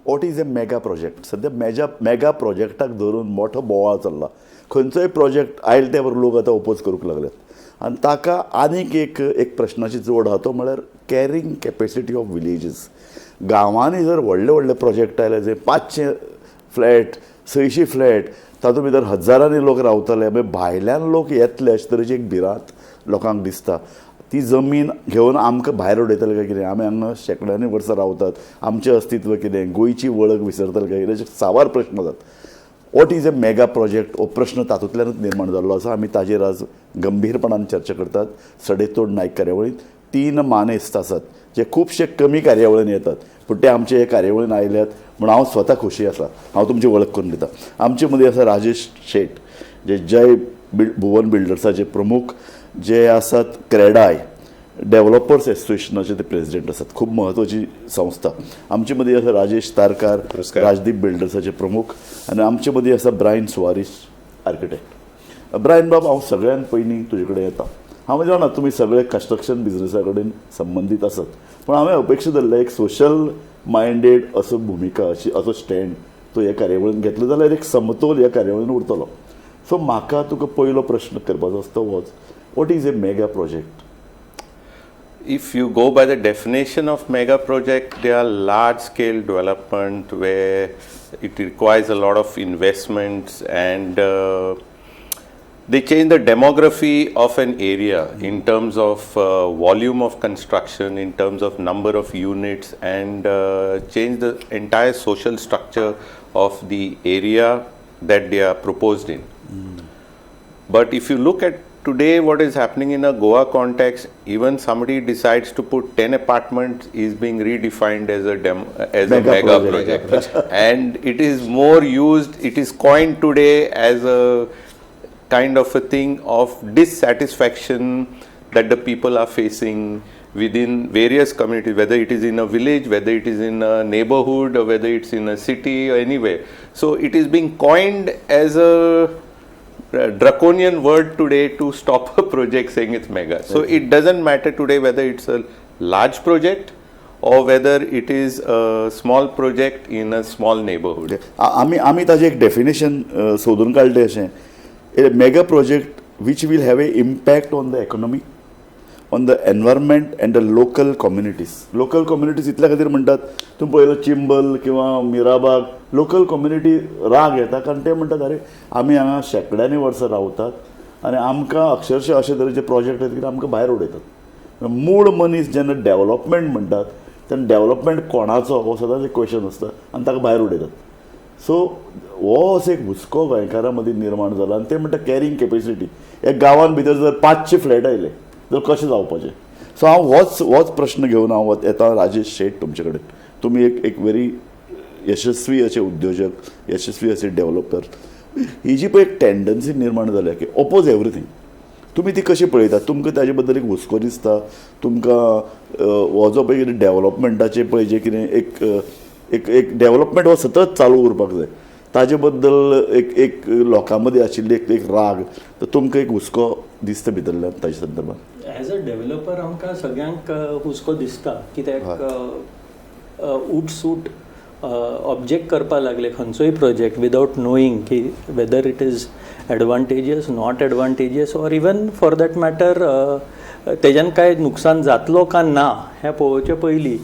What is a mega project? सद्या मेजा mega प्रोजेक्टाक धरून मोठो बोवाळ चल्ला. खंयचोय प्रोजेक्ट आयले ते बरोबर लोक आतां ओपोज करूंक लागल्यात आनी ताका आनीक एक एक प्रश्नाची जोड आहा, तो म्हळ्यार कॅरिंग कॅपेसिटी ऑफ विलेजीस. गांवांनी जर व्हडले व्हडले प्रोजेक्ट आयले, जे 500 फ्लॅट, 600 फ्लॅट, तातूंत भितर हजारांनी लोक रावतले, मागीर भायल्यान लोक येतले अशे तरेची एक भिरांत लोकांक दिसता. ती जमीन घेवन आमकां भायर उडयतले काय कितें, आमी हांगा शेंकड्यांनी वर्सां रावतात, आमचें अस्तित्व कितें, गोंयची वळख विसरतले काय कितें, अशे साबार प्रश्न जातात. What is a mega project हो प्रश्न तातूंतल्यानूच निर्माण जाल्लो आसा. आमी ताजेर आज गंभीरपणान चर्चा करतात. सडेतोड नायक कार्यावळींत तीन मानेस्त आसात जे खुबशे कमी कार्यावळींनी येतात, पूण ते आमचे हे कार्यावळीन आयल्यात म्हूण हांव स्वता खोशी आसा. हांव तुमची वळख करून दिता. आमचे मदीं आसा राजेश शेट, जे जय भुवन बिल्डर्साचे प्रमुख जे आसात, क्रेडाय डेव्हलपर्स एसोसिएशनाचे ते प्रेसिडेंट आसात, खूब म्हत्वाची संस्था. आमचे मदीं आसा राजेश तारकार, राजदीप बिल्डर्साचे प्रमुख, आनी आमचे मदीं आसा ब्रायन सुवारीस, आर्किटेक्ट. ब्रायन बाब, हांव सगळ्यान पयलीं तुजे कडेन येता. हांव जाणा तुमी सगळे कन्स्ट्रक्शन बिजनसा कडेन संबंदीत आसात, पूण हांवें अपेक्षा धरलें एक सोशल मायंडेड असो भुमिका, अशी असो स्टँड तो ह्या कार्यावळीन घेतलो जाल्यार एक समतोल ह्या कार्यावळीन उरतलो. सो म्हाका तुका पयलो प्रश्न करपाचो आसता होच, what is a mega project? If you go by the definition of mega project, they are large scale development where it requires a lot of investments and they change the demography of an area in terms of volume of construction, in terms of number of units, and change the entire social structure of the area that they are proposed in. But if you look at today, what is happening in a Goa context, even somebody decides to put 10 apartments is being redefined as mega a mega project. Project. And it is more used, it is coined today as a kind of a thing of dissatisfaction that the people are facing within various communities, whether it is in a village, whether it is in a neighborhood, or whether it's in a city or anywhere. So it is being coined as a draconian word today to stop a project saying it's mega. So it doesn't matter today whether it's a large project or whether it is a small project in a small neighborhood. आमी ताजें एक definition सोदून काडलें अशें, a mega project which will have a impact on the economy, on the environment and the local communities. Local communities इतल्या खातीर म्हणटात, तुमी पळयलो चिंबल किंवा मिराबाग, लोकल कम्युनिटी राग येता, कारण ते म्हणटात, अरे, आमी हांगा शेंकड्यांनी वर्सां रावतात आनी आमकां अक्षरशः अशे तरेचे प्रोजेक्ट येता की आमकां भायर उडयतात. मूळ मनीस जेन्ना डेव्हलपमेंट म्हणटात तेन्ना डेव्हलपमेंट कोणाचो हो सदांच एक क्वेश्चन आसता आनी ताका भायर उडयतात. सो हो असो एक हुस्को गोंयकारां मदीं निर्माण जाला आनी ते म्हणटा कॅरिंग कॅपेसिटी, एक गांवान भितर जर 500 फ्लॅट आयले तर कशें जावपाचें? सो हांव होच प्रश्न घेवन हांव येता राजेश शेट तुमचे कडेन. तुमी एक एक व्हेरी यशस्वी अशे उद्योजक, यशस्वी असे डेव्हलपर. ही जी पळय एक टेंडन्सी निर्माण जाल्या की ओपोज एवरीथींग, तुमी ती कशी पळयतात? तुमकां ताजे बद्दल एक हुस्को दिसता? तुमकां हो जो पळय कितें डेव्हलपमेंटाचें पळय जें कितें एक एक एक डेव्हलपमेंट हो सतत चालू उरपाक जाय, ताजे बद्दल एक एक लोकां मदीं आशिल्ली एक एक राग, तर तुमकां एक हुस्को दिसता भितरल्यान ताच्या संदर्भात? एज अ डेव्हलपर आमकां सगळ्यांक हुस्को दिसता, कित्याक उठसूट ऑब्जेक्ट करपाक लागले खंयचोय प्रोजेक्ट विदाउट नोईंग की whether it is advantageous, not advantageous, or even for that matter तेज्यान काय नुकसान जातलो का ना हें पळोवचे पयलीं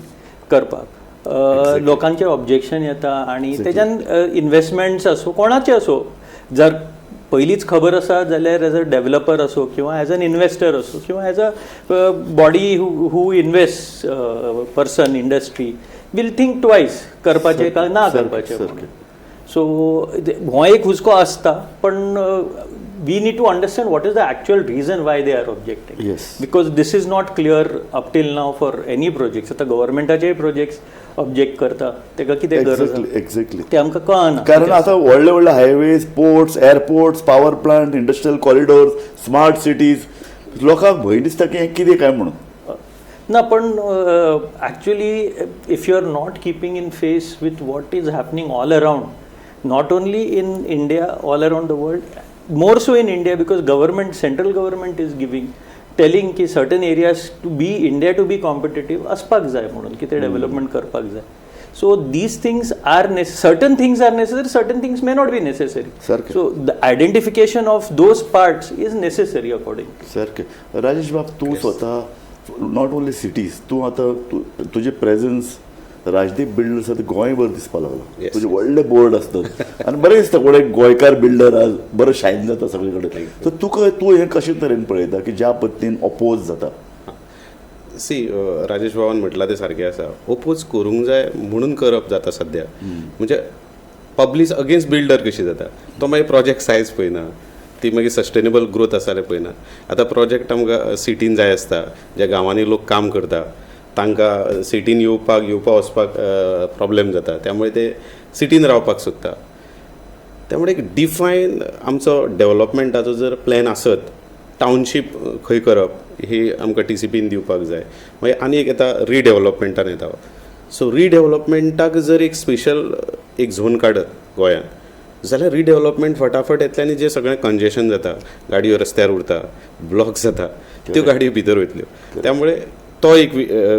करपाक लोकांचे ऑब्जेक्शन येता. आनी तेज्यान इन्वेस्टमेंट्स आसूं, कोणाचे आसूं, जर पयलींच खबर आसा जाल्यार एज अ डेव्हलपर आसूं किंवा एज एन इन्वेस्टर आसूं किंवा as a body who invest, person, industry will think twice करपाचें काय ना करपाचें. सो हो एक हुस्को आसता, पण we need to understand what is the actual reason why they are objecting, because this is not clear up till now for any projects. आतां गव्हर्मेंटाचेय प्रोजेक्ट्स ऑब्जेक्ट करता, तेका कितें गरज आसा एक्झॅक्टली ते आमकां कळना. कारण आतां व्हडले व्हडले highways, ports, airports, power plant, industrial corridors, smart cities, लोकांक भंय दिसता की हें कितें काय म्हणून. ना, पण actually if you are not keeping in pace with what is happening all around, not only in India, all around the world, more so in India, because government, central government is giving, telling की certain areas to be, India to be competitive असपाक जाय म्हणून कितें development करपाक जाय. So these things are certain things are necessary, certain things may not be necessary. सारकें. So the identification of those parts is necessary according. सारकें. राजेश बाब, तूं स्वता not only सिटीज, तूं आतां तुजें प्रेजन्स राजदीप बिल्डर्स आतां गोंयभर दिसपाक लागला. तुजे व्हडले बोर्ड आसतात आनी बरें दिसता कोण एक गोंयकार बिल्डर आज बरो शायन जाता सगळे कडेन. सो तुका तूं हें कशे तरेन पळयता की ज्या पद्दतीन ओपोज जाता? सी, राजेश बाबान म्हटलां तें सारकें आसा. ओपोज करूंक जाय म्हणून करप जाता सद्या. म्हणजे पब्लीक अगेन्स्ट बिल्डर कशी जाता, तो मागीर प्रोजेक्ट सायज पळयना, ती मागीर सस्टेनेबल ग्रोथ आसा जाल्यार पळयना. आतां प्रोजेक्ट आमकां सिटीन जाय आसता, ज्या गांवांनी लोक काम करता तांकां सिटीन येवपाक येवपा वचपाक प्रॉब्लेम जाता, त्यामुळे ते सिटीन रावपाक सोदता. त्यामुळे एक डिफायन आमचो डेवलपमेंटाचो जर प्लॅन आसत, टावनशीप खंय करप ही आमकां टीसीपीन दिवपाक जाय. मागीर आनी एक येता रिडेवलपमेंटान येता. सो रिडेवलपमेंटाक जर एक स्पेशल एक झोन काडत गोंयांत जाल्यार रिडेवलपमेंट फटाफट येतलें आनी जें सगळें कंजेशन जाता, गाडयो रस्त्यार उरता, ब्लॉक जाता, त्यो गाडयो भितर वयतल्यो. त्यामुळे तो एक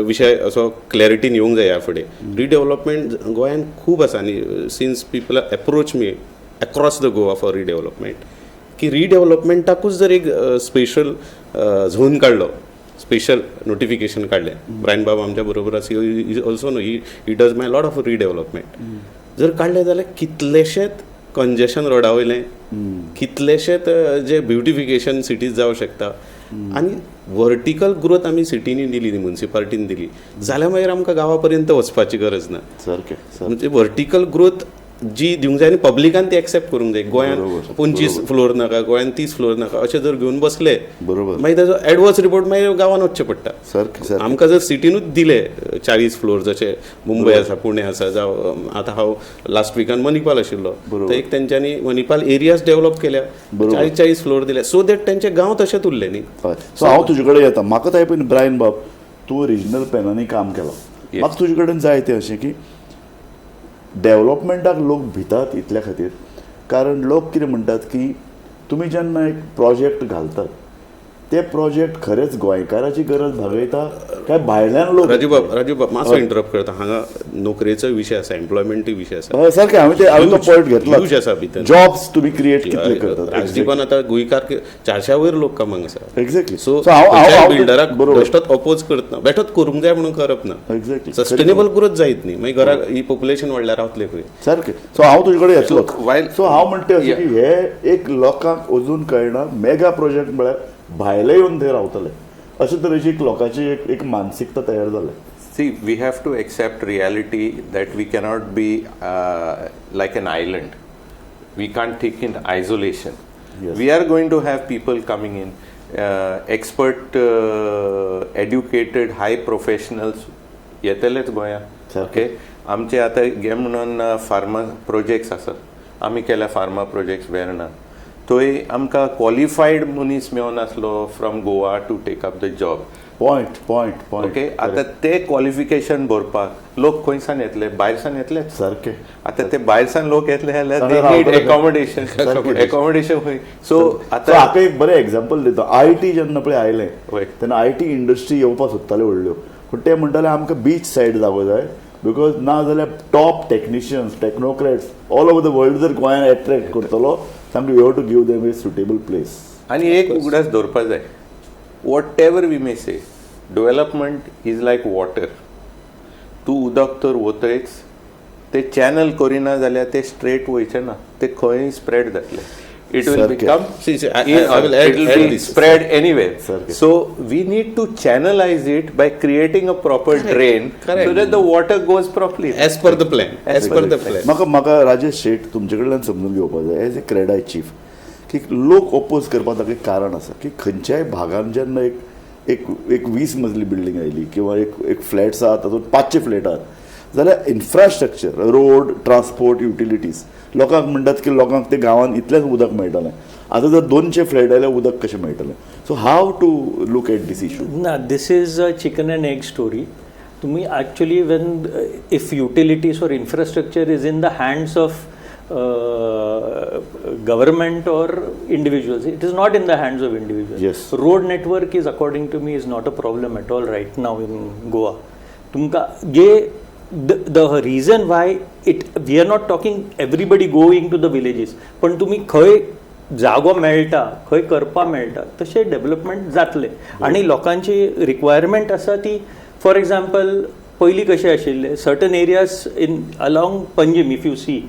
विशय असो क्लॅरिटीन येवंक जाय ह्या फुडें. रिडेवलपमेंट गोंयांत खूब आसा आनी since people approach me across the Goa for redevelopment, की रिडेवलपमेंटाकूच जर एक स्पेशल झोन काडलो, स्पेशल नोटिफिकेशन काडलें, ब्रायन बाब आमच्या बरोबर आसा, is also no he does my lot of redevelopment, जर काडलें जाल्यार कितलेशेच कंजेशन रोडा वयलें, कितलेशेच जे ब्युटिफिकेशन सिटीज जावं शकता आनी वर्टिकल ग्रोथ आमी सिटींनी दिली, मुन्सिपालिटीन दिली जाल्यार मागीर आमकां गांवा पर्यंत वचपाची गरज ना. सारकें. म्हणजे वर्टिकल ग्रोथ जी दिवंक जाय आनी पब्लिकान ती एक्सेप्ट करूंक जाय. गोंयांत 25 फ्लोर नाका, गोंयांत 30 फ्लोर नाका अशें जर घेवन बसले बरोबर, मागीर ताजो एडवर्स रिपोर्ट मागीर गांवान वचचें पडटा. सारकें. आमकां जर सिटीनूच दिले 40 फ्लोर, जशे मुंबय आसा, पुणे आसा, जावं आतां हांव लास्ट विकान मणिपाल आशिल्लो, थंय एक तेंच्यांनी मणिपाल एरियाज डेव्हलप केल्या, 40-40 फ्लोर दिले, सो that तेंचे गांव तशेंच उरले न्ही. सो हांव तुजे कडेन येता. म्हाका ताय पयलीं ब्रायन बाब, तूं रिजनल प्लॅनांनी काम केलां, म्हाका तुजे कडेन जाय तें अशें की डेवलपमेंटाक लोक भितात इतल्या खातीर, कारण लोक कितें म्हणटात की तुमी जेन्ना एक प्रोजेक्ट घालतात ते प्रोजेक्ट खरेंच गोंयकाराची गरज भागयता काय भायल्यान लोक? राजू बाब मातसो इंटरप्ट करता. हांगा नोकरेचो विशय आसा, एम्प्लॉयमेंटूय विशय आसा. सारकें, हांवें ते हांवें तो पॉयंट घेतला. ह्यूज आसा भितर जॉब्स तुमी क्रिएट कितले करतात. राजदीपान आतां गोंयकार 400 वयर लोक कामाक आसा. एक्झॅक्टली. सो हांव बिल्डराक बेश्टोच अपोज करतना, बेठोच करूंक जाय म्हणून करप ना. एक्झॅक्टली. सस्टेनेबल ग्रोथ जायत न्ही, मागीर घराक ही पॉप्युलेशन वाडल्यार रावतले खंय. सारकें. सो हांव तुजे कडेन येतलो. सो हांव म्हणटा अशें की हे एक लोकांक अजून कळना, मेगा प्रोजेक्ट म्हळ्यार भायले येवन थंय रावतले अशे तरेची एक लोकांची एक मानसिकता तयार जाल्या. See, we have to accept reality that we cannot be like an island. We can't think in isolation. We are going to have people coming in, expert, educated, high professionals येतलेच गोंयांत. ओके, आमचे आतां गे म्हणून pharma projects आसात, आमी केल्या pharma projects Verna, थंय आमकां क्वॉलिफायड मनीस मेळनासलो from Goa to take up the job. Point point point. Okay, आतां ते क्वॉलिफिकेशन भरपाक लोक खंयसान येतले? भायरसान येतलेच. सारकें. आतां ते भायरसान लोक येतले जाल्यार they need accommodation. Accommodation खंय? सो आतां हाका एक बरें एग्जाम्पल दिता. I T जेन्ना पळय आयलें तेन्ना I T industry येवपाक सोदताले व्हडल्यो, पूण ते म्हणटाले आमकां बीच सायड जागो जाय, because ना जाल्यार top technicians, technocrats all over the world जर गोंयान एट्रॅक्ट करतलो, सामकें you have to give them a suitable place. आनी एक उगडास दवरपा जाय, whatever we may say, development is like water. तूं उदक तर वतयच, ते चॅनल करिना जाल्यार ते स्ट्रेट वयचें ना, ते खंय स्प्रेड जातलें. It will become, it will be spread anywhere. So we need to channelize it by creating a proper drain so that the water goes properly. As per the plan. As per the plan. म्हाका राजेश शेट तुमचे कडल्यान समजून घेवपाक जाय as a CREDAI chief की लोक oppose करपाक ताका एक कारण आसा की खंयच्याय भागान जेन्ना एक एक एक 20 मजली बिल्डींग आयली किंवा एक एक फ्लॅट्स आहात तातूंत 500 फ्लॅट आहात जाल्यार इन्फ्रास्ट्रक्चर, रोड, ट्रान्सपोर्ट, युटिलिटीज लोकांक म्हणटात की लोकांक ते गांवांत इतलेंच उदक मेळटलें, आतां जर 200 फ्लॅट आयल्यार उदक कशें मेळटलें? So how to look at this issue? ना, this is a chicken and egg story. तुमी actually when if utilities or infrastructure is in the hands of government or individuals, it is not in the hands of individuals. Yes. Road network is, according to me, is not a problem at all right now in Goa. तुमकां जे The reason why it we are not talking everybody going to the villages, पण तुमी खंय जागो मेळटा, खंय करपा मेळटा, तशें डेव्हलपमेंट जातलें. आनी लोकांची रिक्वायरमेंट आसा ती, फॉर एग्जाम्पल, पयलीं कशें आशिल्लें, certain areas in along Panjim, if you see,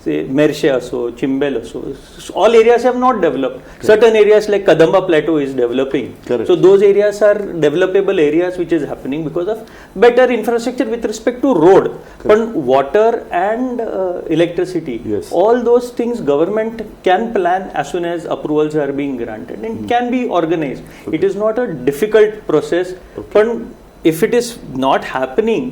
Merces असो, चिंबेल असो, all areas have not developed. Certain areas like Kadamba Plateau is developing. Correct. So those areas are developable areas, which is happening because of better infrastructure with respect to road, पण water and electricity, all those things government can plan as soon as approvals are being granted and can be organized. It is not a difficult process. पण if it is not happening,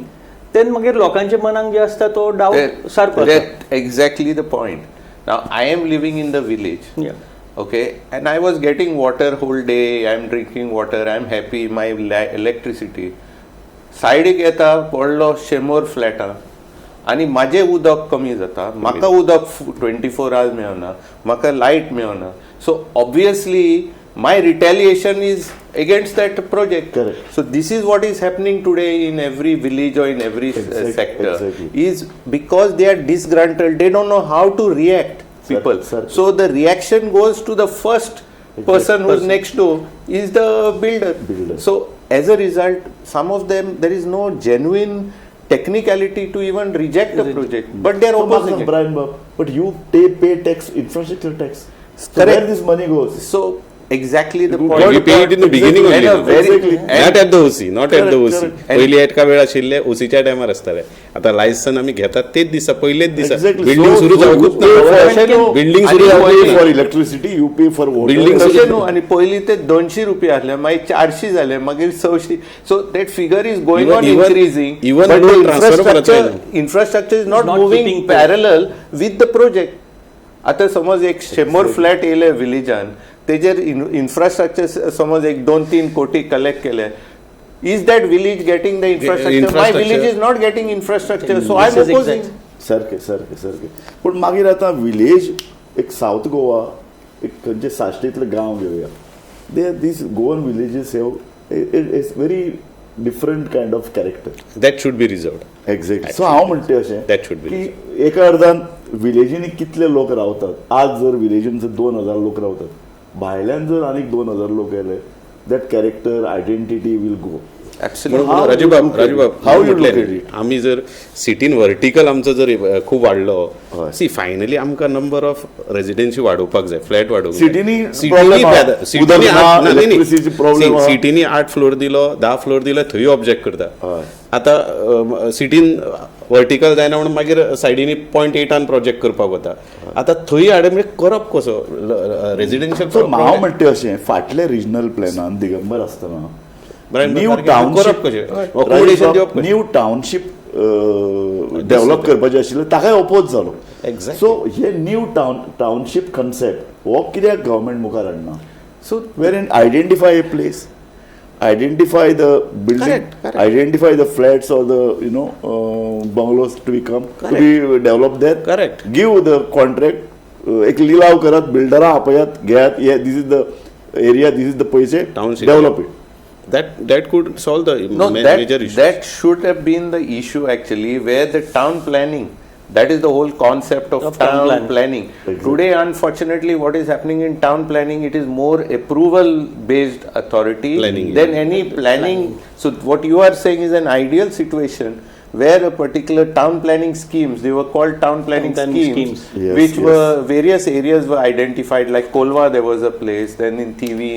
then मागीर लोकांच्या मनाक जे आसता तो डावट सारको आसा. That exactly the point. Now I am living in the village. Okay, and I was getting water whole day. I am drinking water. I am happy. My electricity. सायडीक येता व्हडलो 100 फ्लॅटां आनी म्हाजें उदक कमी जाता, म्हाका उदक 24 आवर्स मेळना, म्हाका लायट मेळना. So obviously my retaliation is against that project. Correct. So this is what is happening today in every village or in every sector is because they are disgruntled, they don't know how to react, people. Sir. So the reaction goes to the first person who's next to is the builder. Builder. So as a result, some of them, there is no genuine technicality to even reject the project, but they are So, opposing Mark, it. Brian Bob, but you pay tax, infrastructure tax. So Correct. where this money goes? So exactly the point. We pay it in the beginning And only. a very- Exactly. Not at the OC, not at the Correct, OC. Correct. पयलीं एका वेळ आशिल्ले ओसीच्या टायमार आसताले. आतां license आमी घेतात तेच दिसा, पयलेच दिसा. Exactly. Building So, सुरू so जावंकूच you ना. pay for- building आणि सुरू You जावंकूच pay ना. for electricity, you pay for water. Building तशें न्हू, आनी पयलीं ते 200 रुपया आसले, मागीर 400 जाले, मागीर 600. So that figure is going Even- on even- increasing. Even but load the transfer infrastructure infrastructure is not Not moving keeping pace. Parallel with the project. आतां समज एक 100 फ्लॅट येयले विलेजान, तेजेर इन्फ्रास्ट्रक्चर समज एक 2-3 कोटी कलेक्ट केले, is that village getting the infrastructure? My Infrastructure. Village is not getting infrastructure, so I am This is opposing. Exact. सारकें सारकें सारकें. पूण मागीर आतां विलेज एक सावथ गोवा, एक खंयचे साश्टींतले गांव घेवया, they these Goan villages have it's very different kind of character. That should be reserved. Exactly. So हांव म्हणटा अशें That should be की एका अर्दान विलेजींनी कितले लोक रावतात, आज जर विलेजीन जर 2000 लोक रावतात, भायल्यान जर आनीक 2000 लोक येले, that character identity will go. Absolutely. How you राजूबाब, look at राजूबाब, it? How you म्हटलें look at it? आमी जर सिटीन वर्टिकल आमचो जर खूब वाडलो, हय. सी, फायनली आमकां नंबर ऑफ रेजिडेन्सी वाडोवपाक जाय, फ्लॅट वाडोवंक जाय. सिटीनी सिटीनी problem आहा. सिटीनी उदक ना, ना, नाही, नाही. Electricity problem C, आहा. सिटीनी 8 फ्लोर दिलो, 10 फ्लोर दिलो, थंय ऑब्जेक्ट करता. हय. आतां सिटीन वर्टिकल जायना म्हणून मागीर सायडीनी 0.8 प्रोजेक्ट करपाक वता. आतां थंय हाडप म्हणजे करप कसो रेजिडेन्शियल? सो हांव म्हणटा अशें, फाटले रिजनल प्लॅनान दिगंबर आसतना ब्रायन न्यू सारकें टाउनशीप करप कशें, अकोमोडेशन दिवप कशें? न्यू टाउनशीप डेव्हलप करपाचें आशिल्लें, ताकाय ओपोज जालो. Exactly. सो हे न्यू टाउनशीप कन्सेप्ट हो कित्याक गव्हर्मेंट मुखार हाडना, so wherein identify a place, identify the building, Correct, correct. Identify the flats or the bungalows to become to be developed there. Correct. Give the contract, एक लिलाव करात, बिल्डरां आपयात, घेयात, हे this is the area, this is the पयशे, Township. Develop it. That could solve the No, that, major issue. That should have been the issue actually, where the town planning, that is the whole concept of Of town town planning. Planning. Exactly. Today, unfortunately, what is happening in town planning, it is more approval based authority Planning, than yeah. any planning. So, what you are saying is an ideal situation where a particular town planning schemes, they were called town planning Town planning schemes, schemes. Which Yes. were various areas were identified, like Kolwa, there was a place, then in TV,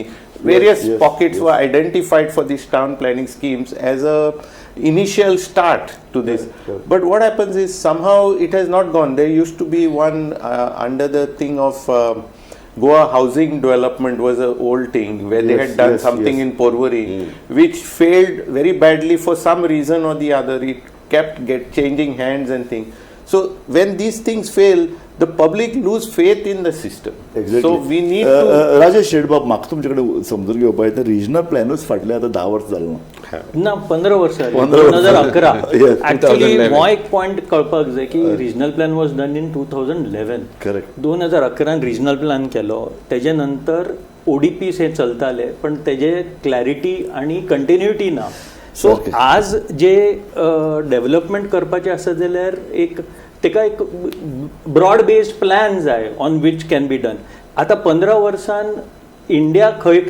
various pockets were identified for these town planning schemes as a initial start to this. But what happens is somehow it has not gone. There used to be one under the thing of Goa housing development was a old thing where they had done something in Porvorim, which failed very badly for some reason or the other. It kept get changing hands and things. So when these things fail, the public lose faith in the system. Exactly. So we need to. Rajesh शेटबाब, म्हाका तुमचे कडेन समजून घेवपाक जाय, regional प्लॅनूच फाटले आतां 10 वर्सां जालो ना. ना, 15 वर्सां, 15 2011. Yes, actually 2011. हो एक पॉयंट कळपाक जाय की regional plan was done in 2011. Correct. 2011 regional plan केलो, तेजे नंतर ओडीपीस हे चलताले, पण तेजे क्लॅरिटी आणि कंटिन्युटी ना. सो आज जे डेव्हलपमेंट करपाचें आसा जाल्यार एक तेका एक ब्रॉड बेस्ड प्लॅन जाय on which can be done. आतां 15 वर्सान इंडिया खंय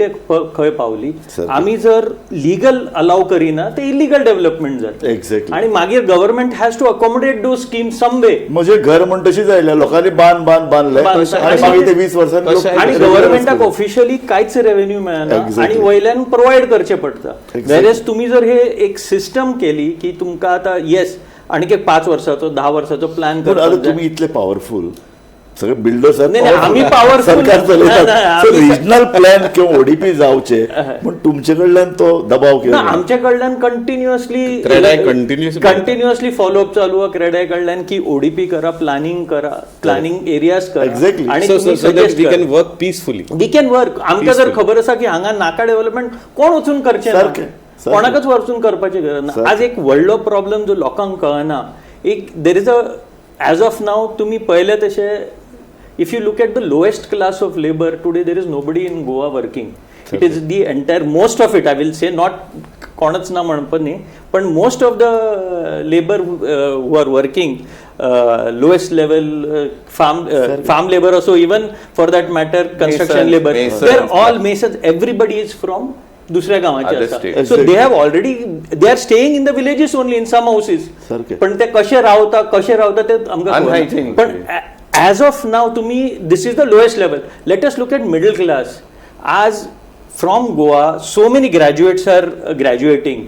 खंय पावली. आमी जर लिगल अलाव करिना ते इलिगल डेव्हलपमेंट जाता. Exactly. आणि मागीर government has to accommodate those scheme some way. म्हणजे घर म्हण तशीच आयल्या लोकांनी बांद बांद बांदले आणि मागीर ते 20 वर्सांनी आणि गव्हर्नमेंटाक ऑफिशियली कांयच रेव्हेन्यू मेळना आणि वयल्यान प्रोवायड करचें पडटा. वेरेज तुमी जर हे एक सिस्टम केली की तुमकां आतां येस आणखी 5 वर्साचो 10 वर्साचो प्लॅन करता. तुमी इतले पावरफूल सगळे बिल्डर्स आमी पावरफूल सरकार चलयतात. रिजनल प्लॅन किंवा ओडीपी जावचे पण तुमचे कडल्यान तो दबाव केला आमच्या कडल्यान कंटिन्युअसली कंटिन्युअसली फॉलोअप चालू आहे क्रेडाय कडल्यान की ओडीपी करा, प्लॅनिंग करा, प्लॅनिंग एरियाज करा. एक्झॅक्टली. आणि we can work peacefully, we can work. आमकां जर खबर आसा की हांगा नाका डेव्हलपमेंट कोण वचून करचें ना, कोणाकच वचून करपाची गरज ना. आज एक व्हडलो प्रॉब्लम जो लोकांक कळना, एक there is a as of now तुमी पळयले तशें if you look at the lowest class of labor today, there is nobody in Goa working. It is the entire, most of it, I will say, not konach na म्हणप न्ही, पण most of the labor who are working, lowest level farm labor also, even for that matter construction labor, they are all masons, everybody is from दुसऱ्या गावाचे आसा. So they have already, they are staying in the villages only in some houses. पण ते कशे रावता कशे रावता ते आमकां खबर. पण as of now to me this is the lowest level. Let us look at middle class. As from Goa so many graduates are graduating.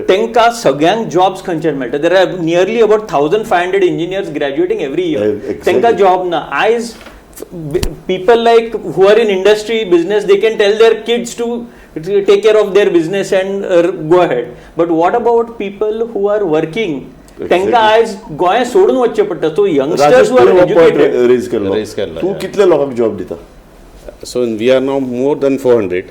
Tenka सगळ्यांक jobs खंयच्यान मेळटा. There are nearly about 1500 engineers graduating every year. Exactly. Tenka job na. As people like who are in industry business, they can tell their kids to take care of their business and go ahead. But what about people who are working? तांकां आयज गोंय सोडून वचचें पडटा. So youngsters who are educated. Raise केल्लो तूं कितले लोकांक job दिता? So we are now more than 400.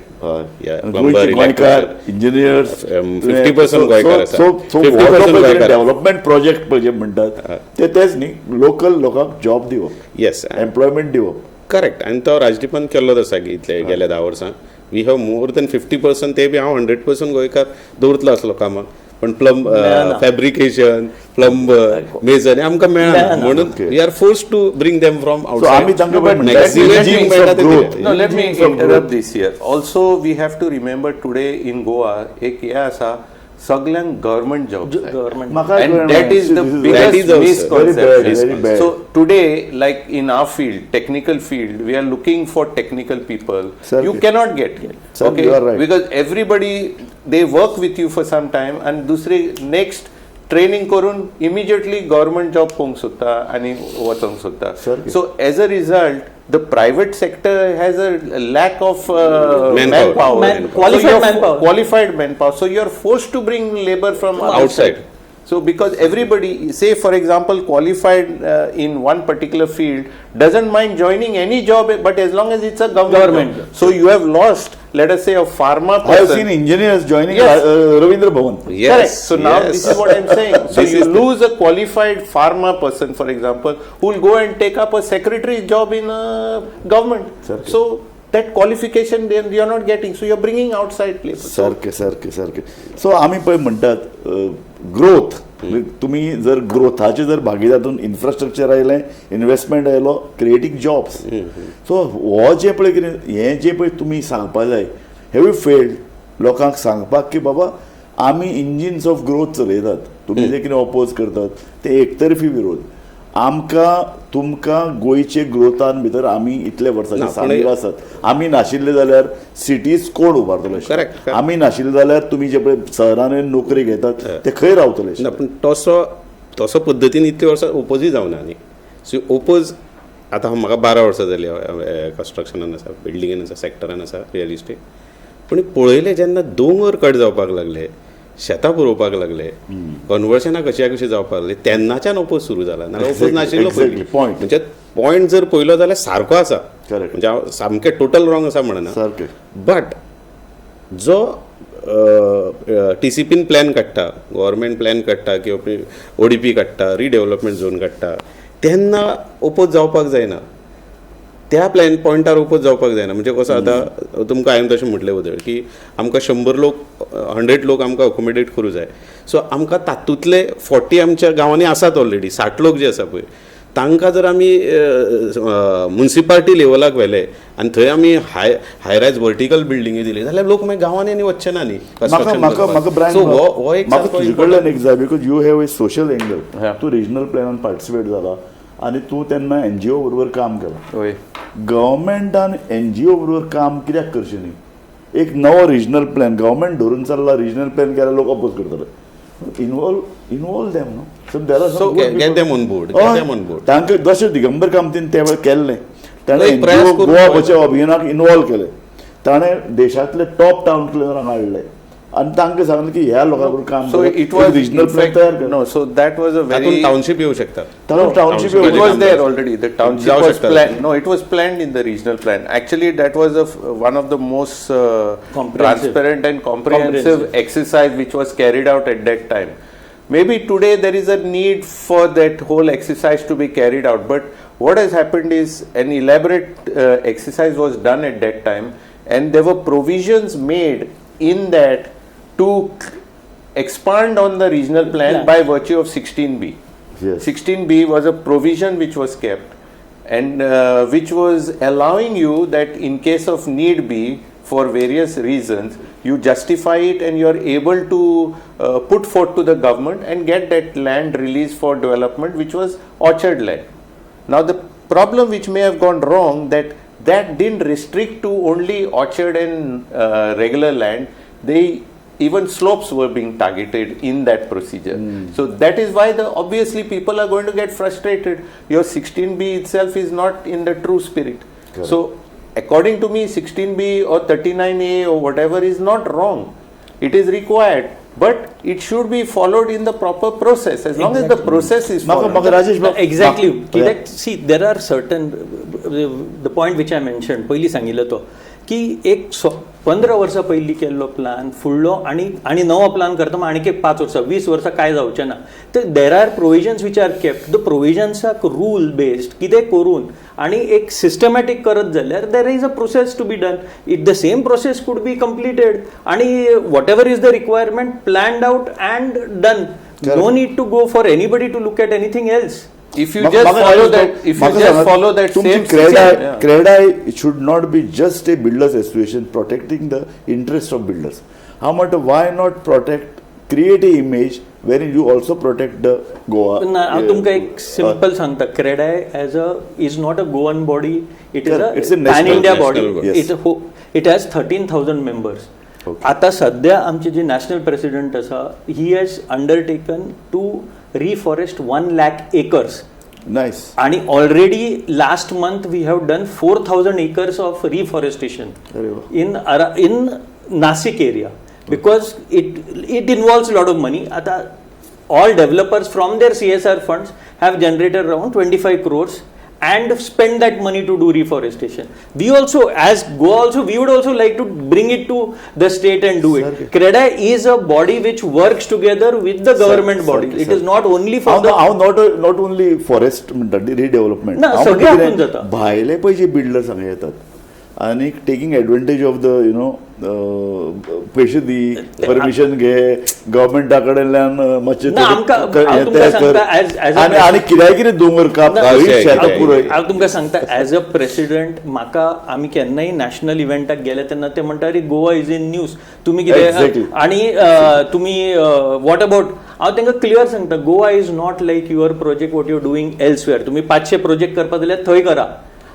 गोंयकार इंजिनियर्स 50% गोंयकार आसा. 50% डेव्हलपमेंट प्रोजेक्ट पळय जे म्हणटात ते तेच न्ही, लोकल लोकांक जॉब दिवप, येस, एम्प्लॉयमेंट दिवप. करेक्ट. आनी तो राजदीपान केल्लोच आसा की इतले गेल्या 10 वर्सां we have more than 50%. ते बी हांव 100% गोंयकार दवरतलो आसलो कामाक, पण प्लंब फॅब्रिकेशन, प्लंबर, मेजन आमकां मेळना म्हणून we are force to bring them from outside. No, let me interrupt this here. Also we have to remember today in Goa एक हें आसा, सगळ्यांक government job, and that is the biggest misconception. So today like in our field, technical field, we are looking for technical people. You cannot get, okay, because everybody they work with you for some time and दुसरे next training करून immediately government job पळोवंक सोदता आनी वचोंक सोदता. So as a result the private sector has a lack of manpower, qualified manpower. So you are forced to bring labour from outside. So because everybody, say for example, qualified in one particular field doesn't mind joining any job, but as long as it's a government job. So you have lost, let us say, a pharma person. I have seen engineers joining, yes, Ravindra Bhavan. Yes. Correct. So now yes, this is what I am saying. So you lose a qualified pharma person, for example, who will go and take up a secretary job in a government. Sir. So that qualification then you are not getting, so you are bringing outside labor. सारखे सारखे सारखे. So आमी पळय म्हणटात growth, तुमी जर ग्रोथाचे जर भागीदार इन्फ्रास्ट्रक्चर आयलें, इन्वेस्टमेंट आयलो, क्रिएटींग जॉब्स. सो हो जें पळय कितें हें जें पळय तुमी सांगपा जाय, have you failed लोकांक सांगपाक की बाबा आमी इंजिन्स ऑफ ग्रोथ चलयतात, तुमी जे कितें ऑपोज करतात ते एकतर्फी विरोध. आमकां तुमकां गोंयचे ग्रोथान भितर आमी इतले वर्सांचे सामील आसात. आमी नाशिल्ले जाल्यार सिटीज कोण उबारतले? करेक्ट. आमी नाशिल्ले जाल्यार तुमी जे पळय शहरान नोकरी घेतात ते खंय रावतले? ना, पूण तसो तसो पद्दतीन इतले वर्सां ओपोजूय जावना न्ही. सो ओपोज आतां म्हाका 12 वर्सां जाली कन्स्ट्रक्शनान आसा, बिल्डिंगेन आसा, सॅक्टरान आसा, रियल इस्टेट. पूण पळयलें जेन्ना दोंगर कट जावपाक लागले, शेतां पुरोवपाक लागले, कन्वर्शनां कशा कशी जावपाक लागली, तेन्नाच्यान ओपोज सुरू जाला. नाल्यार ओपोज नाशिल्लो पयलीं. म्हणजे पॉयंट जर पळयलो जाल्यार सारको आसा, म्हणजे हांव सामकें टोटल रॉंग आसा म्हणना, बट जो टीसीपीन प्लॅन काडटा, गव्हर्मेंट प्लॅन काडटा किंवा ओडीपी काडटा, रिडेव्हलपमेंट झोन काडटा, तेन्ना ओपोज जावपाक जायना. त्या प्लॅन पॉयंटार ओपोज जावपाक जायना. म्हणजे कसो आतां तुमकां हांवें तशें म्हटलें बदल की आमकां 100 लोक, 100 लोक आमकां अकोमोडेट करूं जाय. सो आमकां तातूंतले 40 आमच्या गांवांनी आसात ऑलरेडी, 60 लोक जे आसा पळय तांकां जर आमी मुन्सिपालिटी लेवलाक व्हेले आनी थंय आमी हाय रायज वर्टिकल बिल्डिंगी दिली जाल्यार लोक मागीर गांवांनी आनी वचचे ना न्ही. म्हाका म्हाका म्हाका ब्रायन, सो हो एक म्हाका सारको तुजे कडल्यान एक जाय, because you have a social angle. Yeah. तूं रिजनल प्लॅनान पार्टिसिपेट जाला आनी तूं तेन्ना एनजीओ बरोबर काम केलां. वय. गव्हर्मेंटान एनजीओ बरोबर काम कित्याक करचें न्ही? एक नवो रिजनल प्लॅन गव्हर्मेंट धरून चल्ला, रिजनल प्लॅन केल्यार लोक अपोज करतले. इनवॉल्व देम न्हू. So there are So, get them on board, get them on board. तांकां जशें दिगंबर कामतीन त्या वेळार केल्लें, ताणें एक प्रयास एनजीओ करून गोवा पळयता. बचाव अभियानाक इनवॉल्व केलें, ताणें देशांतले टॉप टावन क्लिनरांक हाडले आनी तांकां सांगलें की ह्या लोकां बरोबर काम So it was regional in plan fact, तयार कर. No, so that was a तातूंत very टावनशीप येऊ शकतात. तातूंत टावनशीप It was काम there already. The township जाऊ was शकतात. planned. No, it was planned in the regional plan. Actually, that was one of the most Comprehensive. transparent and comprehensive Comprehensive. exercise which was carried out at that time. Maybe today there is a need for that whole exercise to be carried out. But what has happened is an elaborate exercise was done at that time, and there were provisions made in that to expand on the regional plan Plan. by virtue of 16B. Yes. 16B was a provision which was kept and which was allowing you that in case of need be, for various reasons, you justify it and you are able to put forth to the government and get that land released for development, which was orchard land. Now the problem which may have gone wrong, that didn't restrict to only orchard and regular land. They even slopes were being targeted in that procedure. So that is why the obviously people are going to get frustrated. Your 16B itself is not in the true spirit. Correct. So according to me, 16B or 39A or whatever is not wrong. It is required, but it should be followed in the proper process. As long as the process is म्हाका followed. म्हाका राजेश बाब, exactly. म्हाका- कित्याक see, there are certain, the point which I mention पयलीं सांगिल्लो तो की एक 15 वर्सां पयलीं केल्लो प्लान फुडलो आनी आनी नवो प्लान करता आनीक एक 5 वर्सां 20 वर्सां कांय जावचें ना. तर there are provisions which are kept, the प्रोविजन्साक रूल बेस्ड कितें करून आनी एक सिस्टमॅटीक करत जाल्यार there is a process to be done. It the same process could be completed आनी whatever is the requirement planned out and done. No need to go for anybody to look at anything else. If you just follow that, if you just follow that same CREDAI, yeah. CREDAI should not be just a builders association protecting the interest of builders. How much, why not protect, create a image wherein you also protect the Goa? ना, हांव तुमकां एक simple सांगता, CREDAI as a is not a Goan body, it is Correct. It's a a pan national- India national body. body. It has 13,000 members. आता सध्या आमचे जे national president आसा, he has undertaken to reforest 1 lakh acres. Nice. आणि already last month we have done 4,000 acres of reforestation अरे वा. In Nashik area, because it involves lot of money. आता all developers from their CSR funds have generated around 25 crores and spend that money to do reforestation. We also, as Goa also, we would also like to bring it to the state and do it. CREDAI is a body which works together with the government body. Sir, It is not only for हांव the हांव not only forest म्हणटा redevelopment, ना, सगळें हातूंत जाता. भायले पळय जे builders हांगा येतात आनी taking advantage of the पयशे दी, परमिशन घे गव्हर्मेंटा कडल्यान, मातशें ना, आमकां- हांव तुमकां सांगता, as a आनी आनी कित्याक कितें दोंगर काप, ना, शेतां पुरय. हांव तुमकां सांगता, एज अ प्रेसिडेंट म्हाका आमी केन्नाय नॅशनल इव्हेंटाक गेले तेन्ना ते म्हणटा, अरे गोवा is in news, तुमी कितें Exactly. आनी तुमी what about. हांव तांकां क्लियर सांगता, Goa is not like your project what you doing elsewhere. तुमी 500 प्रोजेक्ट करपा जाल्यार थंय करा,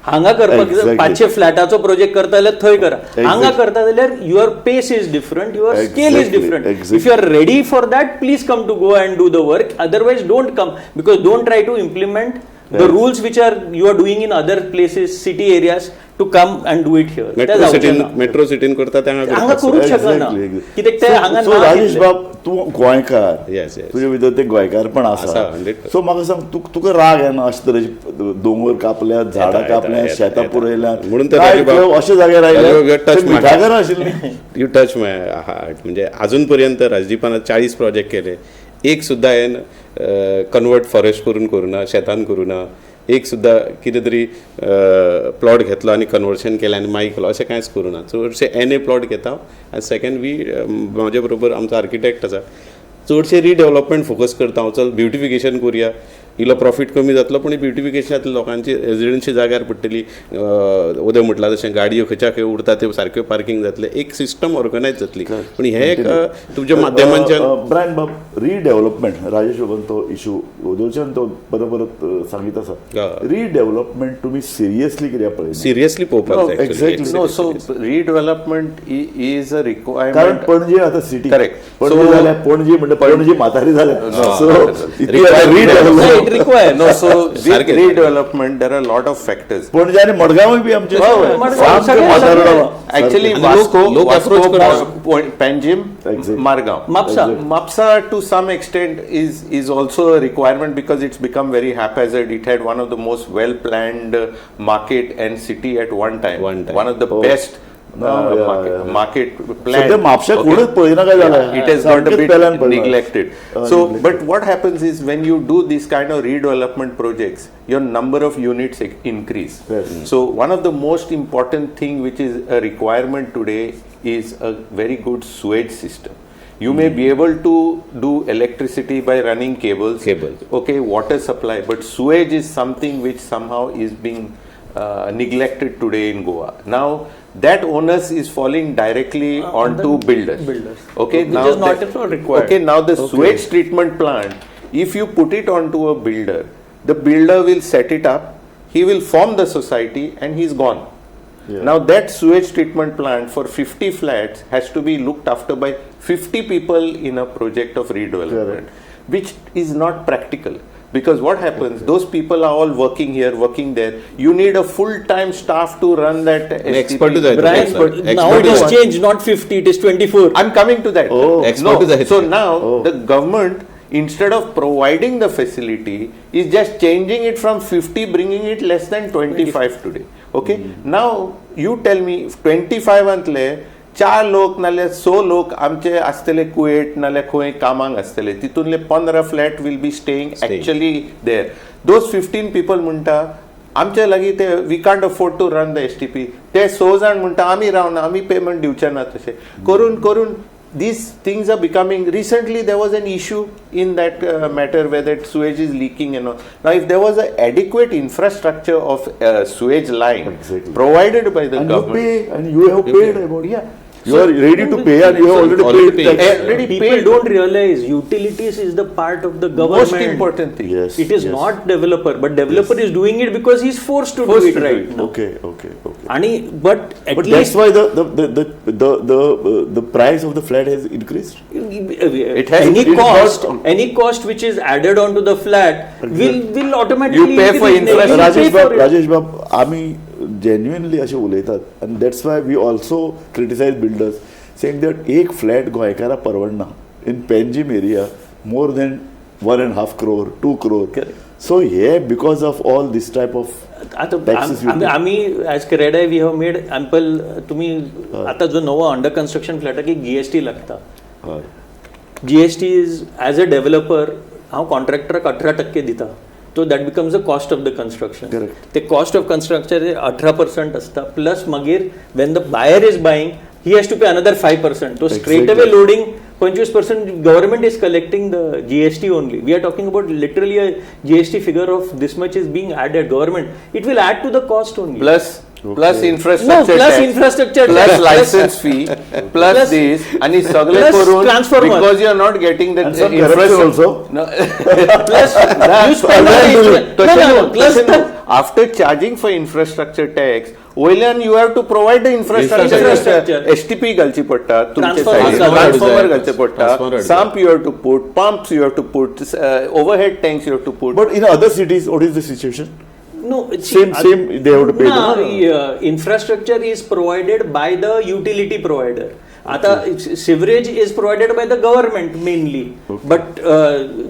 हांगा करपाक 500 फ्लॅटाचो प्रोजेक्ट करता जाल्यार थंय करा, हांगा करता जाल्यार your pace is different, your scale is different. If you are ready for that, please come to Goa and do the work, otherwise don't come, because don't try to implement the rules which are you are doing in other places, city areas, to come and do it here. Metro सिटीन, metro सिटीन करता ते हांगा हांगा करूंक शकना. कित्याक ते हांगा सो ना राजेश तितले. बाब, तूं गोंयकार, Yes, yes. तुजे भितर ते गोंयकारपण आसा, आसा, 100%. सो म्हाका सांग, तुका राग येना अशे तरेचे दोंगर कापल्यात, झाडां येता, कापल्यात, येता, शेतां येता. पुरयल्यात, म्हणून तर काय राजू बाब- अशे जाग्यार राजू आयले बाब, you touch my मिठागरां आशिल्लीं. You touch my heart. म्हणजे अजून पर्यंत राजदीपान 40 प्रोजेक्ट केले, एक सुद्दां हांवें कन्वर्ट फॉरेस्ट करून करूं ना, शेतान करूं ना. एक सुद्दां कितें तरी प्लॉट घेतलो आनी कन्वर्शन केलें आनी मागीर केलो अशें कांयच करूं ना. चडशे एन ए प्लॉट घेता आनी सेकंड we म्हजे बरोबर आमचो आर्किटेक्ट आसा, चडशे रिडेवलपमेंट फोकस करता हांव. चल ब्युटिफिकेशन करुया, इल्लो प्रॉफीट कमी जातलो पूण ब्युटिफिकेशनांतल्या लोकांची रेजिडन्सी जाग्यार पडटली. उदय म्हटलां तशें गाडयो खंयच्या खंय उरता त्यो सारक्यो पार्कींग जातलें, एक सिस्टम ऑर्गनायज जातली. पूण हें एक तुमच्या माध्यमांच्यान ब्रायन बाब, रिडेवलपमेंट राजेश बाबान तो इशू ओदोळच्यान तो परत परत सांगीत आसा. रिडेवलपमेंट तुमी सिरियसली कित्याक पळयना? सिरियसली पळोवपाक जाय. Exactly. No, so redevelopment is a requirement. कारण पणजे आतां सिटी. Correct. Panaji जाल्या, पणजी म्हणटा पणजी म्हातारी जाल्या. So redevelopment It requires. No, so with redevelopment there are a lot of factors. Panaji आनी मडगांवूय बी आमचे मडगांव, सामकें म्हातारे जालां. Actually, आणि Vasco, लोक Vasco, approach करतात. Panjim, Exactly. Margao. Mapsa. Mapsa to some extent is also a requirement because it's become very haphazard. It had one of the most well planned market and city at one time. One time. One of the best No, yeah, market, yeah. market planned. सध्या म्हापश्या कोणूच पळयना काय जालां. It has got a सामकेंच bit पेल्यान पडलां. Neglected. So, neglected. But what happens is when you do this kind of redevelopment projects, your number of units increase. Yes. So, one of the most important thing which is a requirement today is a very good sewage system. You may be able to do electricity by running cables, Cables. Okay, water supply, but sewage is something which somehow is being neglected today in Goa. Now, that onus is falling directly onto the builders. Builders. Okay, Which now is not at all required. Okay, now the sewage treatment plant, if you put it onto a builder, the builder will set it up, he will form the society, and he's gone. Yeah. Now that sewage treatment plant for 50 flats has to be looked after by 50 people in a project of redevelopment, which is not practical. Because what happens, those people are all working here, working there. You need a full-time staff to run that STP. Expert जाय. Brian, Expert. Now it has Expert. changed, not 50, it is 24. I'm coming to that. Oh. Expert No. जाय. So now the government, instead of providing the facility, is just changing it from 50, bringing it less than 25 today. Okay. Now you tell me, 25 अंतले चार लोक नाल्यार स लोक आमचे आसतले कुवेट नाल्यार खंय कामाक आसतले, तितूंतले 15 flat will be staying actually there. Those 15 people म्हणटा आमचे लागीं ते we can't afford to run the STP. ते स जाण म्हणटा आमी रावना, आमी पेमेंट दिवचे ना. तशें करून करून these things are becoming. Recently there was an issue in that matter where that sewage is leaking and all. Now if there was an adequate infrastructure of sewage line provided by the And you government, pay, and you have paid about. Yeah. You are ready to pay and you have already Already paid paid. tax. Already People paid. don't realize utilities is the part of the government. Most important thing. Yes. It is yes. not developer, but developer is doing it because he's forced to Forced do it to do right it. now. Okay. And but at But least that's why the price of the flat has increased. It has any it is cost, not- any cost which is added onto the flat will automatically You pay for increase. infrastructure. You pay Rajesh for बाब, it. Rajesh बाब, आमी genuinely अशें उलयतात आनी that's why we also criticise builders saying that एक flat गोंयकाराक परवडना in Panjim area more than 1.5 crore, 2 crore. So hey because of all this type of आता Taxes you pay. आम्ही as CREDAI we have made ample. तुम्ही आता जो नवो under construction फ्लॅटाक एक जीएसटी लागता. हय. GST is as a developer हांव कॉन्ट्रॅक्टराक 18% दिता, so that becomes the cost of the construction. Correct. ते कॉस्ट ऑफ कन्स्ट्रक्शन 18% आसता, प्लस मागीर when the buyer is buying he has to pay another 5%. So straight away loading 25% government is collecting the GST only. We are talking about literally a GST figure of this much is being added. Government, it will add to the cost only. Plus infrastructure, No, plus tax, infrastructure plus tax, license fee, plus plus- this आणि सगळे plus करून transformer. Because you are not getting the And some corruption also. Plus you spend on the infra- no, no, no, plus the After charging for infrastructure tax वयल्यान you have to provide the infrastructure. Infrastructure. STP घालची पडटा तुमचे Transformer सायडीन, घालचे transformer घालचे पडटा, Transformer sump you have to put, pumps you have to put, overhead tanks you have to put. But in other cities what is the situation? No, see, Same, they have to pay. No, infrastructure is provided by the utility provider. आता sewerage is provided by the government mainly, but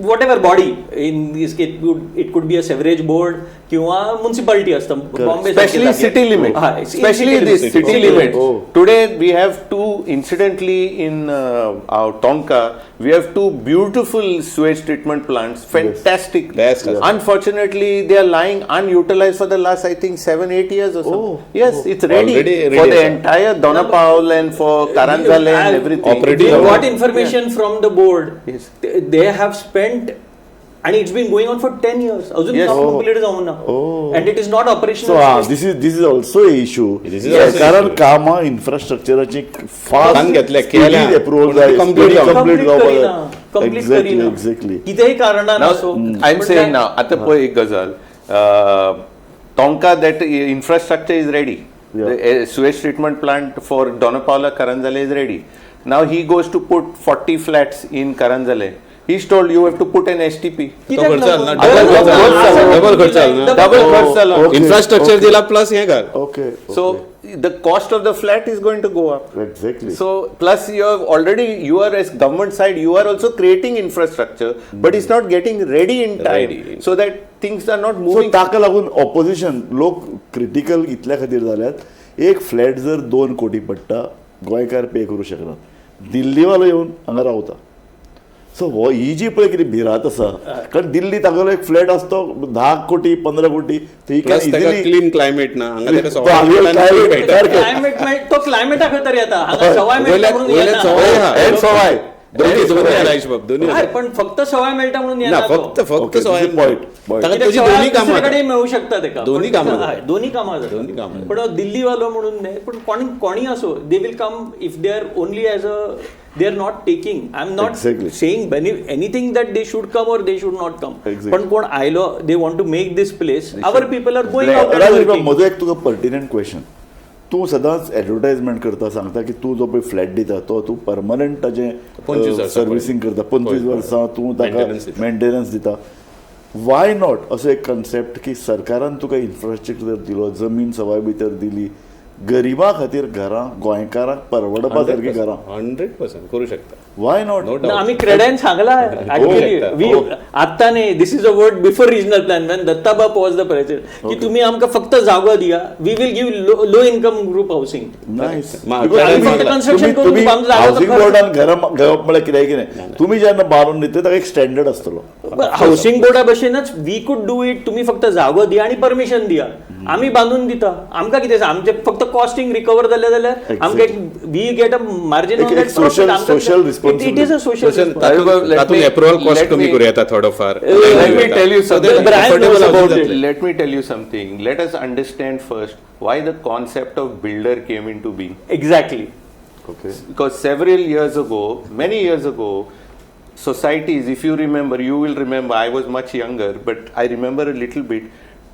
whatever body in this case it could be a sewerage board किंवा municipality आसता Bombay Especially city limit. Especially this city limit. Today we have two, incidentally in our Tonka, we have two beautiful sewage treatment plants. Fantastic. Best. Yes. Unfortunately, they are lying unutilized for the last, I think, 7-8 years or so. Oh. Yes, it's ready, Already for ready, the sir. entire Donapaul and for Karanzale and everything. Operative. We got information from the board. Yes. They have spent, and it's been going on for 10 years. अजून Yes. काम complete जाऊं ना. And it is not operational. So this is also a issue. This is also सरकारान issue. कामां इन्फ्रास्ट्रक्चराची fast हातान घेतल्या, केल्या. Approval पूण जाय, ती complete जावंक कंप्लीट करीना. जावपाक. कंप्लीट एक्झॅक्टली करीना. एक्झॅक्टली. कितेंय कारणान Now, असो. I'm saying now, आता पळय एक गजाल, Tonka that infrastructure is ready. Yeah. The sewage treatment plant for Donapaula Karanzale is ready. Now he goes to put 40 flats in Karanzale. He's told you have to put an STP. तो खर्च आला ना, double खर्च आला ना. Double खर्च जालो. Infrastructure दिला प्लस हें घाल. Okay. So the cost of the flat is going to go up. Exactly. So plus you have already, you are as government side, you are also creating infrastructure, but it's not getting ready in time, Ready. so that things are not so moving. ताका लागून opposition लोक critical इतल्या खातीर जाल्यात. एक flat जर 2 कोटी पडटा, गोंयकार पे करूं शकनात, दिल्लीवालो येवन हांगा रावता. सो हो ही जी पळय कितें भिरांत आसा, कारण दिल्ली तागेलो एक फ्लॅट आसतो 10 कोटी 15 कोटी, he can plus ताका इजिली क्लीन क्लायमेट ना हांगा, ताका तो हांगा climate, सारकें. क्लायमेट, तो क्लायमेटा खंय तरी येता. हांगा सवाय मेळटा वयल्या म्हणून वयल्या येना. सवाय आहा. And सवाय. दोन्ही दोन्ही आहा राजेश बाब, दोन्ही हय, आहा. पण फक्त सवाय मेळटा म्हणून ना येना तो. फक्त फक्त Okay, सवाय this is point, point. ताका कित्याक तुजी सवाय दोन्ही कामां दुसरे जाता. कडेन मेळूं शकता तेका. दोन्ही पण कामां हय, दोन्ही कामां जाता. दोन्ही कामां जाता. पण दिल्लीवालो म्हणून न्हय, पण कोण कोणी असो, they will come if they are only as a, they are not taking, I am not Exactly. Saying anything that they should come or they should not come. Exactly. पण कोण आयलो, they want to make this place, our people are going out. Rajesh बाब, म्हजो एक तुका pertinent question. तूं सदांच advertisement करता, सांगता की तूं जो पळय फ्लॅट दिता तो तूं परमनंट ताजें 25 वर्सां सर्विसींग करता, 25 वर्सां तूं ताका Maintenance दिता. मेंटेनन्स दिता. Why not असो एक कन्सेप्ट की सरकारान तुका इन्फ्रास्ट्रक्चर दिलो, जमीन सवाय भितर दिली, गरिबां खातीर घरां, गोंयकारांक परवडपा सारकीं घरां, 100% करू शकता. Why not? No doubt. आमी क्रेडायन सांगला ऍक्च्युअली, we आत्ता न्ही, this is a word before regional plan, when दत्ताबाप was the president, की तुम्ही आमकां फक्त जागो दिया, we will give low income group housing. Nice. फक्त construction करून दिवप, आमचो जागो हावसिंग खर्च. बोर्डान घरां घेवप म्हळ्यार कितें कितें, तुमी जेन्ना बांदून दिता ताका एक स्टँडर्ड आसतलो. हावसिंग बोर्डा भशेनच we could do it. तुम्ही फक्त जागो दिया आणि परमिशन दिया, आमी बांदून दिता. आमकां कितें आसा, आमचे फक्त कॉस्टिंग रिकवर जालें जाल्यार आमकां एक we get a margin. एक social responsibility. It is a social. तातूंत एप्रुवल कॉस्ट कमी करूं येता थोडो फार. Let me tell you something. Brian knows about it. Let me tell you something. Let us understand first why the concept of builder came into being. Exactly. Okay. Because several years ago, many years ago, societies, if you remember, you will remember, I was much younger, but I remember a little bit,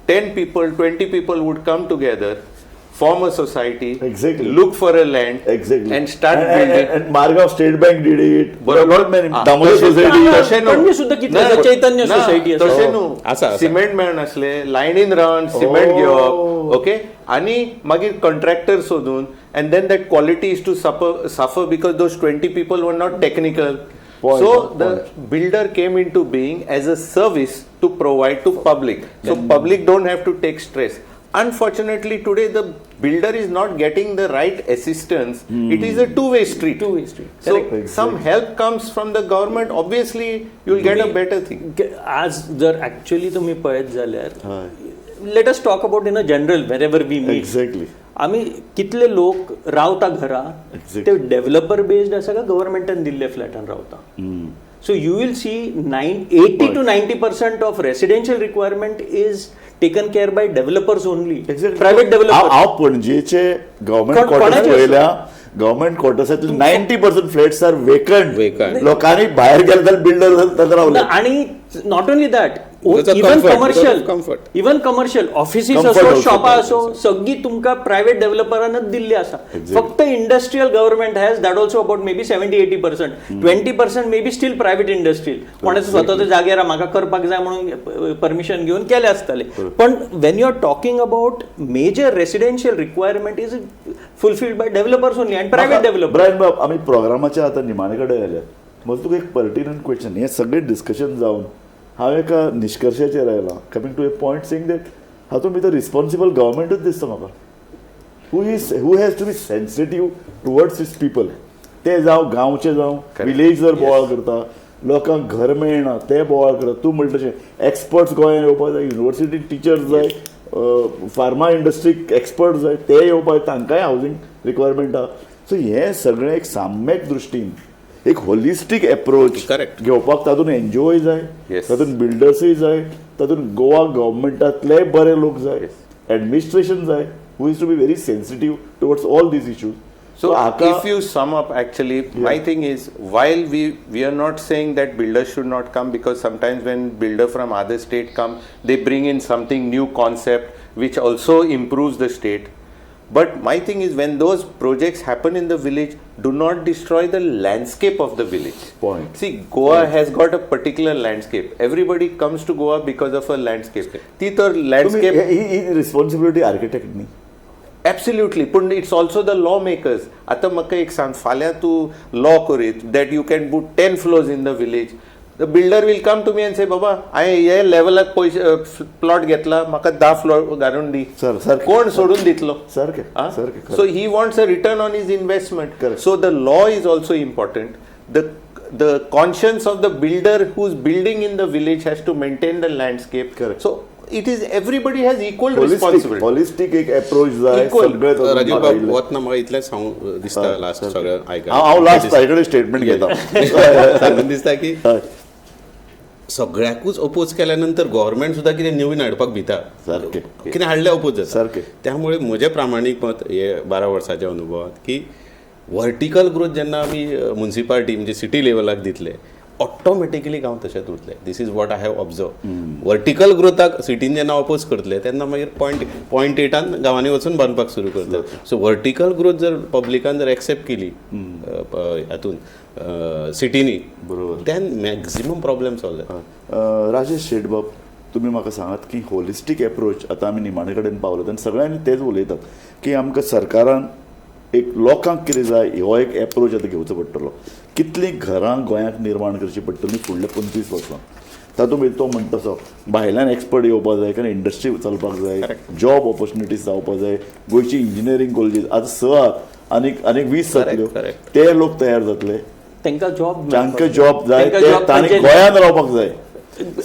10 people, 20 people would come together, form a society, Exactly. look for a land, Exactly. and start building. And Margao State Bank did it. बरोबर. Not many. Ah. Damodar Society. तशें न्हू. पणजे सुद्दां कितलें ना, चैतन्य ना, society आसा. तशें न्हू. आसा, आसा. सिमेंट मेळनासले, लायनीन रावन सिमेंट घेवप, ओके, आनी मागीर कॉन्ट्रॅक्टर सोदून, and then that quality is to suffer because those 20 people were not technical. Point, So point. the builder came into being as a service to provide to public. So public don't have to take stress. Unfortunately, today the builder is not getting the right assistance. It is a two-way street. Two-way street. So Correct. some help comes from the government. Obviously, you'll get a better thing. आज जर actually तुम्ही पळयत जाल्यार, हय. Let us talk about in a general, wherever we meet. Exactly. आमी कितले लोक रावता घरा, Exactly. ते डेव्हलपर बेस्ड आसा का गव्हर्मेंटान दिल्ले फ्लॅटान रावता. So you will see 80 to 90% of residential requirement is taken care by developers only. Exactly. Private developer. हांव पणजेचे गव्हर्मेंट क्वॉर्टर्स कोणाचे पळयल्या, गव्हर्मेंट क्वॉर्टर्सांतले 90% फ्लॅट्स आर वेकंट. Vacant. लोकांनी भायर गेले जाल्यार बिल्डर तांकां रावले. आणि not only that, Because of even comfort, because commercial, of comfort. Even commercial offices Comfort असो, also, शॉपां comfort असो, सगळी तुमकां प्रायव्हेट डेव्हलपरानच दिल्ली आसा. Exactly. फक्त industrial government has that also about maybe 70-80%, 20% maybe still private industrial. कोणाच्या स्वतःच्या जाग्यार म्हाका करपाक जाय म्हणून परमिशन घेवन केले आसतले. पण when you are talking about major residential requirement is fulfilled by developers only and private developer. Brian बाब, आमी प्रोग्रामाच्या आतां निमाणे कडेन आयल्यात. म्हजो तुका एक पर्टिनंट क्वेश्चन, हें सगळें डिस्कशन जावन हांव एका निश्कर्शाचेर आयलां, coming to a point saying that हातूंत भितर रिस्पॉन्सिबल गव्हर्मेंटूच दिसता म्हाका. Who has to be sensitive towards his people. ते जावं गांवचे जावं, विलेज जर बोवाळ करता, लोकांक घर मेळना ते बोवाळ करता. तूं म्हणटा तशें एक्सपर्ट्स गोंयांत येवपाक जाय, युनिवर्सिटी टिचर्स जाय, फार्मा इंडस्ट्रीक एक्सपर्ट जाय, ते येवपाक जाय, तांकांय हावजींग रिक्वायरमेंट आहा. सो हें सगळें एक साम्यक दृश्टीन एक होलिस्टीक एप्रोच घेवपाक तातूंत एनजीओय जाय, तातूंत बिल्डर्सूय जाय, तातूंत गोवा गव्हर्मेंटांतलेय बरे लोक जाय, एडमिनिस्ट्रेशन जाय, who is to be very sensitive towards all these issues. So if you sum up, actually, my thing is, while we are not saying that builders should not come, because sometimes when builder from other state come, they bring in something new concept which also improves the state. But my thing is, when those projects happen in the village, do not destroy the landscape of the village. Point. See, Goa has got a particular landscape. Everybody comes to Goa because of a landscape. ती तर landscape he responsibility architect न्ही. Absolutely, पण it's also the law makers. आतां म्हाका एक सांग, फाल्यां तूं लॉ करीत that you can put 10 floors in the village, the builder will come to me and say, बाबा हांवें हे लेवलाक पयशे प्लॉट घेतला, म्हाका 10 फ्लोर घालून दी. सर, कोण सोडून दितलो? सारकें, सारकें. So he wants a return on his investment. So the law is also important. The conscience of the builder who is building in the village has to maintain the landscape. So it is, everybody has equal responsibility. Holistic एक approach जाय सगळें. राजीव बाब, वतना म्हाका इतलें सांगूं दिसता, last सगळें आयकून हांव लास्ट ताजे कडेन स्टेटमेंट घेता. सांगून दिसता की सगळ्याकूच अपोज केल्या नंतर गव्हर्मेंट सुद्दां कितें नवीन हाडपाक भिता, सारकें कितें हाडलें अपोज जाता. सारकें. त्यामुळे म्हजें प्रामाणीक मत हे 12 वर्साच्या अनुभवात की वर्टिकल ग्रोथ जेन्ना आमी मुन्सिपालिटी म्हणजे सिटी लेवलाक दितले, ऑटोमॅटिकली गांव तशेंच उरतले. This is what I have observe. Vertical ग्रोथाक सिटीन जेन्ना अपोज करतले तेन्ना मागीर 0.8 गांवांनी वचून बांदपाक सुरू करतले. सो वर्टिकल ग्रोथ जर पब्लिकान जर एक्सेप्ट केली हातून सिटीनी, बरोबर, देन मॅक्झिमम प्रॉब्लेम सॉल्व जाता. राजेश शेटबाब, तुमी म्हाका सांगात की होलिस्टीक एप्रोच आतां आमी निमाणे कडेन पावले आनी सगळ्यांनी तेच उलयतात की आमकां सरकारान एक लोकांक कितें जाय हो एक एप्रोच आतां घेवचो पडटलो. कितलीं घरां गोंयांत निर्माण करचीं पडटलीं फुडल्या 25 वर्सां, तातूंत भितर तो म्हणटा तसो भायल्यान एक्सपर्ट येवपाक जाय, कारण इंडस्ट्री चलपाक जाय, जॉब ऑपॉर्च्युनिटीज जावपाक जाय. गोंयची इंजिनियरींग कॉलेजीस आतां 6 आहात, आनीक 20 जातल्यो, ते लोक तयार जातले, तांकां जॉब, तांकां जॉब जाय, तांणी गोंयांत रावपाक जाय.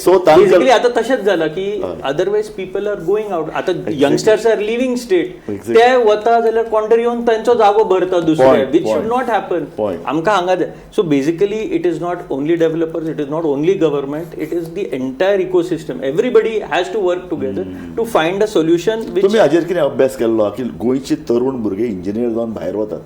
सो बेसिकली आतां तशेंच जालां की otherwise people are going out. आतां यंगस्टर्स are living state, ते वता जाल्यार कोण तरी येवन तांचो जागो भरता दुसरे, which should not happen. आमकां हांगा जाय. So basically it is not only developers, it is not only government, it is the entire ecosystem. Everybody has to work together to find a solution. तुमी हाजेर कितें अभ्यास केल्लो की गोंयचे तरुण भुरगे इंजिनियर जावन भायर वतात,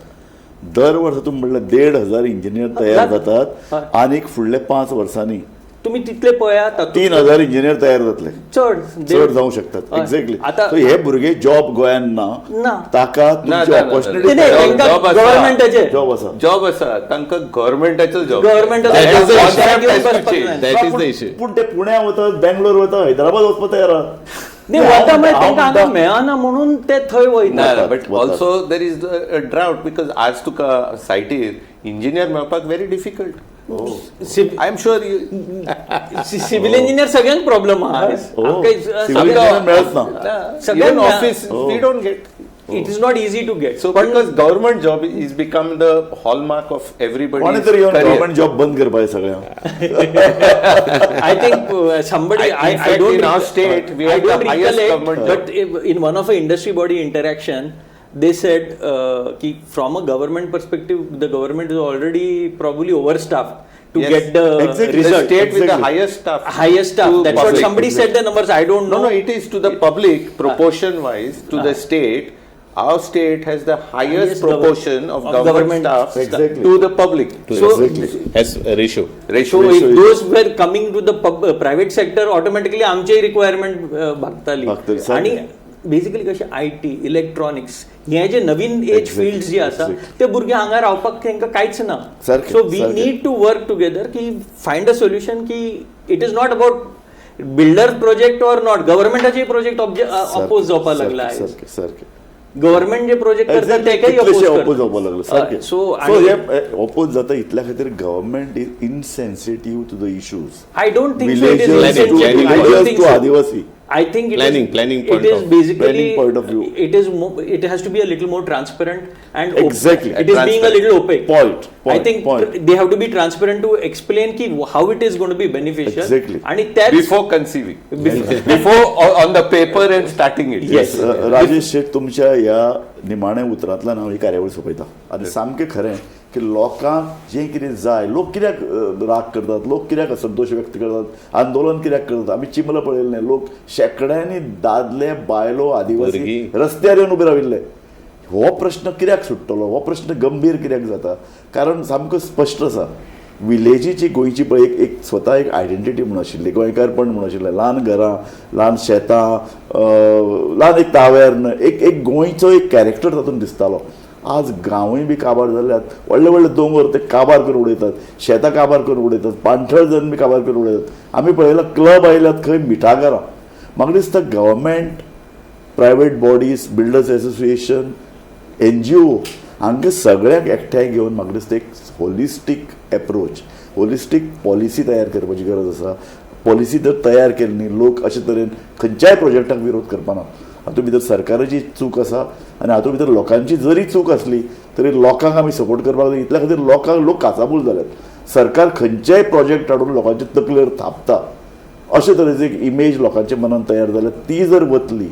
दर वर्सा तुमी म्हणल्यार 1,500 इंजिनियर तयार जातात, आनीक फुडल्या 5 वर्सांनी तुम्ही तितले पळयात 3,000 इंजिनियर तयार जातले, चड चड जावं शकतात. एक्झॅक्टली. सो हे भुरगे जॉब गोंयांत ना, ताका तुमची ऑपॉर्च्युनिटी गव्हर्मेंटाचे जॉब आसा, जॉब आसा तांकां गव्हर्मेंटाचो जॉब, गव्हर्मेंटाचो. पूण ते पुण्या वतात, बेंगलोर वता, हैदराबाद वचपाक तयार आहा. वता म्हळ्यार तांकां हांगा मेळना म्हणून ते थंय वयता. But also there is a drought, because आज तुका सायटीर इंजिनियर मेळपाक very difficult. I am sure civil engineer सगळ्यांक प्रॉब्लम आहा. सगळ्यांक office we don't get. It is not easy to get. So because government job is become the hallmark of everybody's कोणी तरी येवन government job बंद करपाक सगळ्यांक. I think somebody, I don't in our state we have the highest government job. But in one of a industry body interaction, they said ki from a government perspective, the government is already probably overstaffed to get the exactly. result. The state with the highest staff. Highest staff. That's what somebody said the numbers. I don't know. No, it is to the public proportion wise to the state. Our state has the highest proportion of government staff exactly. to the public. To so exactly. As a ratio. So if those were coming to the private sector, automatically आमचे requirement भागताली. आणि basically कशें I T, electronics हे जे नवीन as fields जे आसा ते भुरगे हांगा रावपाक तांकां कांयच ना. So we need to work together की फायंड अ सोल्युशन की it is not about builder project or not. गव्हर्मेंटाचे project oppose जावपाक लागला. गव्हर्मेंट जे प्रोजेक्ट करता तेकाय अपोज जावपाक लागलो. सारकें. सो हे अपोज जाता इतल्या खातीर government is insensitive to the issues. I don't think so it is insensitive. To Adivasi. I think Planning point it is of- basically Planning point of view. It is it has to be a little more transparent and Exactly. It is being a little opaque. Point, I point, think point. They have to be transparent to explain की how it is gonna be beneficial. Exactly. आणि त्याच Before conceiving, before on the paper and starting it. Yes. Rajesh Shet, तुमच्या ह्या निमाण्या उतरांतल्यान हांव ही कार्यावळ सोंपयता आनी सामकें खरें की लोकांक जें कितें जाय, लोक कित्याक राग करतात, लोक कित्याक असंतोश व्यक्त करतात, आंदोलन कित्याक करतात, आमी चिंबला पळयलें, लोक शेंकड्यांनी दादले बायलो आदिवासी भुरगीं. रस्त्यार येवन उबे राविल्ले. हो प्रश्न कित्याक सुट्टलो, हो प्रश्न गंभीर कित्याक जाता, कारण सामको स्पश्ट आसा, विलेजीची गोंयची पळय एक एक स्वता एक आयडेंटिटी म्हणून आशिल्ली, गोंयकारपण म्हणून आशिल्लें, ल्हान घरां, ल्हान शेतां, ल्हान एक तावेर्न, एक एक गोंयचो एक कॅरेक्टर तातूंत दिसतालो. आज गांवूय बी काबार जाल्यात, व्हडले व्हडले दोंगर ते काबार करून उडयतात, शेतां काबार करून उडयतात, पाणथळ जमीन बी काबार करून उडयतात. आमी पळयलां क्लब आयल्यात खंय मिठागरां. म्हाका दिसता government, private bodies, builders association, NGO हांकां सगळ्यांक एकठांय घेवन म्हाका दिसता एक होलिस्टीक एप्रोच, होलिस्टीक पॉलिसी तयार करपाची गरज आसा. पॉलिसी जर तयार केली न्ही, लोक अशे तरेन खंयच्याय प्रोजेक्टाक विरोध करपाना. हातूंत भितर सरकाराची चूक आसा आनी हातूंत भितर लोकांची जरी चूक आसली तरी लोकांक आमी सपोर्ट करपाक जाय. इतल्या खातीर लोकांक लोक काचाबूल जाल्यात. सरकार खंयचेय प्रोजेक्ट हाडून लोकांचे तकलेर थापता अशे तरेची एक इमेज लोकांच्या मनान तयार जाल्या. ती जर वतली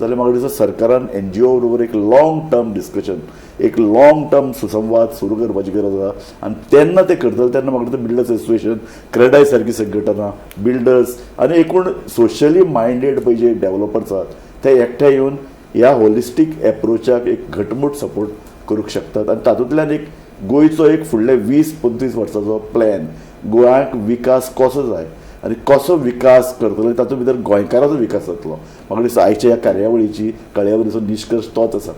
जाल्यार म्हाका दिसता सरकारान एनजीओ बरोबर एक लाँग टर्म डिस्कशन, एक लाँग टर्म सुसंवाद सुरू करपाची गरज आसा. आनी तेन्ना ते करतले तेन्ना म्हाका दिसता बिल्डर्स एसोसिएशन, क्रेडाय सारकी संघटना, बिल्डर्स आनी एकूण सोशली मायंडेड पळय जे डेवलपर्स आसात ते एकठांय येवन ह्या होलिस्टीक एप्रोचाक एक घटमूट सपोर्ट करूंक शकतात. आनी तातूंतल्यान एक गोंयचो एक फुडले 20-25 वर्साचो प्लॅन, गोंयाक विकास कसो जाय आनी कसो विकास करतलो, तातूंत भितर गोंयकाराचो विकास जातलो. म्हाका दिसता आयच्या ह्या कार्यावळीचो निश्कर्श तोच आसा.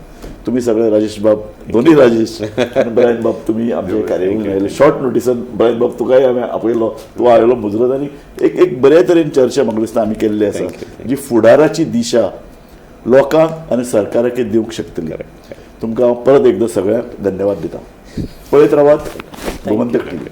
तुमी सगळे राजेश बाब, दोनूय राजेश आनी ब्रायन बाब, तुमी आमच्या कार्यावळीन आयले शॉर्ट नोटिसान. ब्रायन बाब, तुकाय हांवें आपयलो, तूं आयलो मुजरत आनी एक एक बरे तरेन चर्चा म्हाका दिसता आमी केल्ली आसा, जी फुडाराची दिशा लोकांक आनी सरकाराक दिवंक शकतली. तुमकां हांव परत एकदां सगळ्यांक धन्यवाद दिता. पळयत रावात गोमंतक टीव्ही.